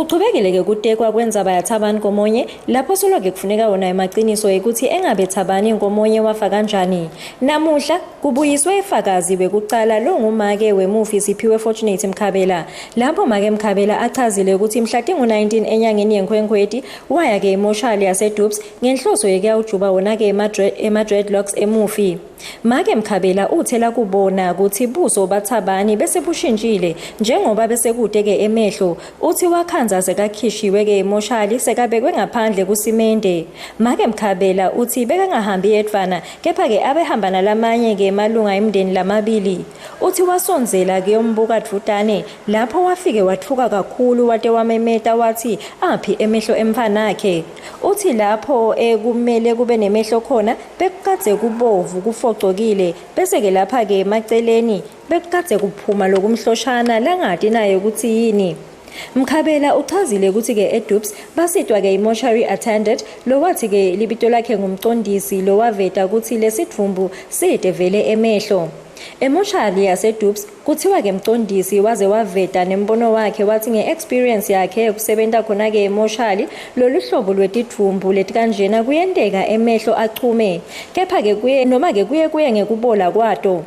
Kuchubekile-ke kutekwa kwendzaba yaThabani Nkomonye lapho solo-ke kufuneka wona emaciniso ekutsi engabe Thabani Nkomonye wafa kanjani. Namuhla kubuyiswe ifakazi wekucala longumake wemufi Siphiwe Fortunate Mkhabela. Lapho make Mkhabela achazile ukuthi mhla tingu-19 enyangeni yeNkhwenkhweti waya-ke emoshali yaseDubs ngenhloso yekuyawujuba wona-ke ema-dreadlocks emufi. Make Mkhabela uthe lakubona kutsi buso baThabani bese bushintshile njengoba besekude-ke emehlo, uthi wakhandza sekakhishiwe-ke emoshali sekabekwe ngaphandle kusimende. Make Mkhabela uthi bekangahambi yedvwana kepha-ke abehamba nalamanye-ke emalunga emndeni lamabili. Uthi wasondzela kuyombuka dvutane lapho wafike watfuka kakhulu wate wamemeta watsi aphi emehlo emntfwanakhe. Uthi lapho ekumele kube nemehlo khona Bekukadze kubovu kufocokile bese-ke lapha-ke emaceleni bekukadze kuphuma lokumhloshana langati naye kutsi yini. Mkhabela uchazile kutsi-ke eDubs basitwa-ke i-mortuary attendant lowathi-ke libito lakhe ngumcondisi lowaveta kutsi lesidvumbu site vele emehlo. Emoshali yaseDubs kuthiwa-ke mcondisi waze waveta nembono wakhe wathi nge-experience yakhe yokusebenta khona-ke emoshali lolu hlobo lwetidvumbu letikanjena kuyenteka emehlo achume kepha-ke kuye noma-ke kuye kuye ngekubola kwato.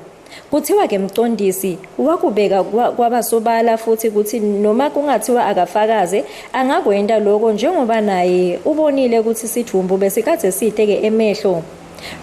Kuthiwa-ke mcondisi wakubeka kwaba sobala futhi kutsi noma kungathiwa akafakaze angakwenta loko njengoba naye ubonile kutsi sidvumbu besikadze site-ke emehlo.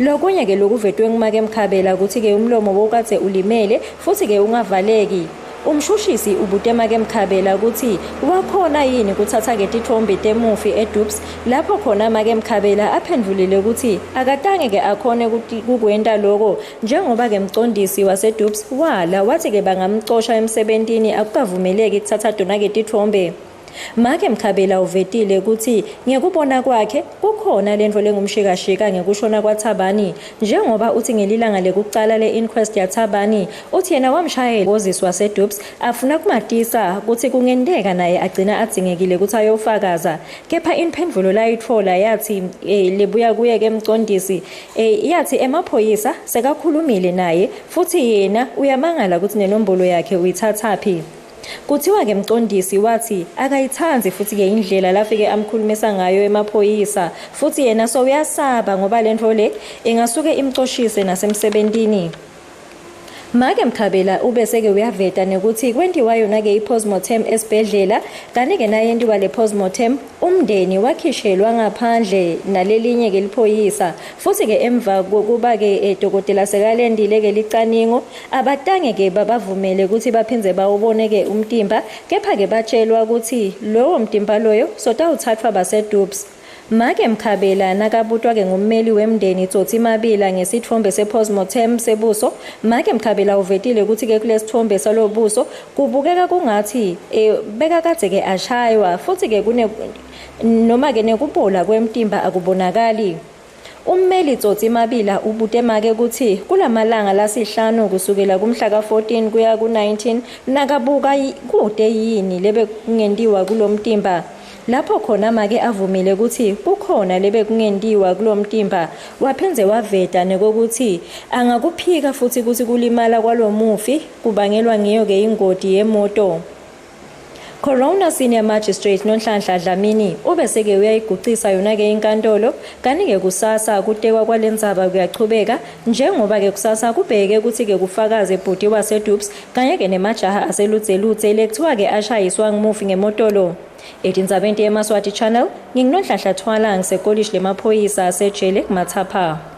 Lokunye-ke lokuvetwe ngumake Mkhabela kutsi-ke umlomo wokadze ulimele futsi-ke ungavaleki. Umshushisi ubute make Mkhabela kutsi wakhona yini kutsatsa-ke titfombe temufi eDubs lapho khona make Mkhabela aphendvulile kutsi akatange-ke akhone kukwenta loko njengoba-ke mcondisi waseDubs wala watsi-ke bangamcosha emsebentini akukavumeleki kutsatsa tona-ke titfombe. Make Mkhabela uvetile kutsi ngekubona kwakhe kukhona lentfo lengumshikashika ngekushona kwaThabani njengoba utsi ngelilanga lekucala le-inquest yaThabani uthi yena wamshayela Moses waseDubs afuna kumatisa kutsi kungenteka naye agcina adzingekile kutsi ayofakaza kepha imphendvulo layitfola yatsi lebuya kuye ke mcondisi yathi emaphoyisa sekakhulumile naye futsi yena uyamangala kutsi nenombolo yakhe uyithathaphi. Kuthiwa-ke mcondisi wathi akayitsandzi futhi-ke indlela lafike amkhulumisa ngayo emaphoyisa futsi yena sowuyasaba ngoba lentfo le ingasuke imcoshise nasemsebentini. Make Mkhabela ubese-ke uyaveta nekutsi kwentiwa yona-ke i-postmortem esibhedlela kanti-ke nayentiwa le postmortem umndeni wakhishelwa ngaphandle nalelinye-ke liphoyisa futhi-ke emva kokuba-ke dokotela sekalendile-ke licaningo Abatange-ke babavumele kutsi baphindze bawubone-ke umtimba, kepha-ke batshelwa kutsi lowo mtimba loyo sotawutsatfwa baseDubs. Make Mkhabela nakabutwa-ke ngummeli wemndeni Tsotsi Mabila ngesitfombe se-postmortem sebuso, Make Mkhabela uvetile kutsi-ke kulesitfombe salobuso kubukeka kungatsi e, bekakadze-ke ashaywa futsi-ke kune noma-ke nekubola kwemtimba akubonakali. Ummeli Tsotsi Mabila ubute make kutsi kulamalanga lasihlanu kusukela kumhla ka-14 kuya ku-19 nakabuka kute yini lebekungentiwa kulomtimba. Lapho khona make avumile kutsi kukhona lebekungentiwa kulomtimba waphindze waveta nekokuthi angakuphika futsi kutsi kulimala kwalomufi kubangelwa ngiyo-ke ingoti yemoto. Corona Senior Magistrate Nonhlanhla Dlamini ubese-ke uyayigucisa yona-ke inkantolo kanti-ke kusasa kutekwa kwalendzaba kuyachubeka njengoba-ke kusasa kubheke kutsi-ke kufakaze bhuti waseDubs kanye-ke nemajaha aseLudzeludze lekuthiwa-ke ashayiswa ngumufi ngemotolo. Etindzabeni teMaswati Channel, nginguNonhlanhla Thwala ngisekolishi lemaphoyisa asejele kuMatsapha.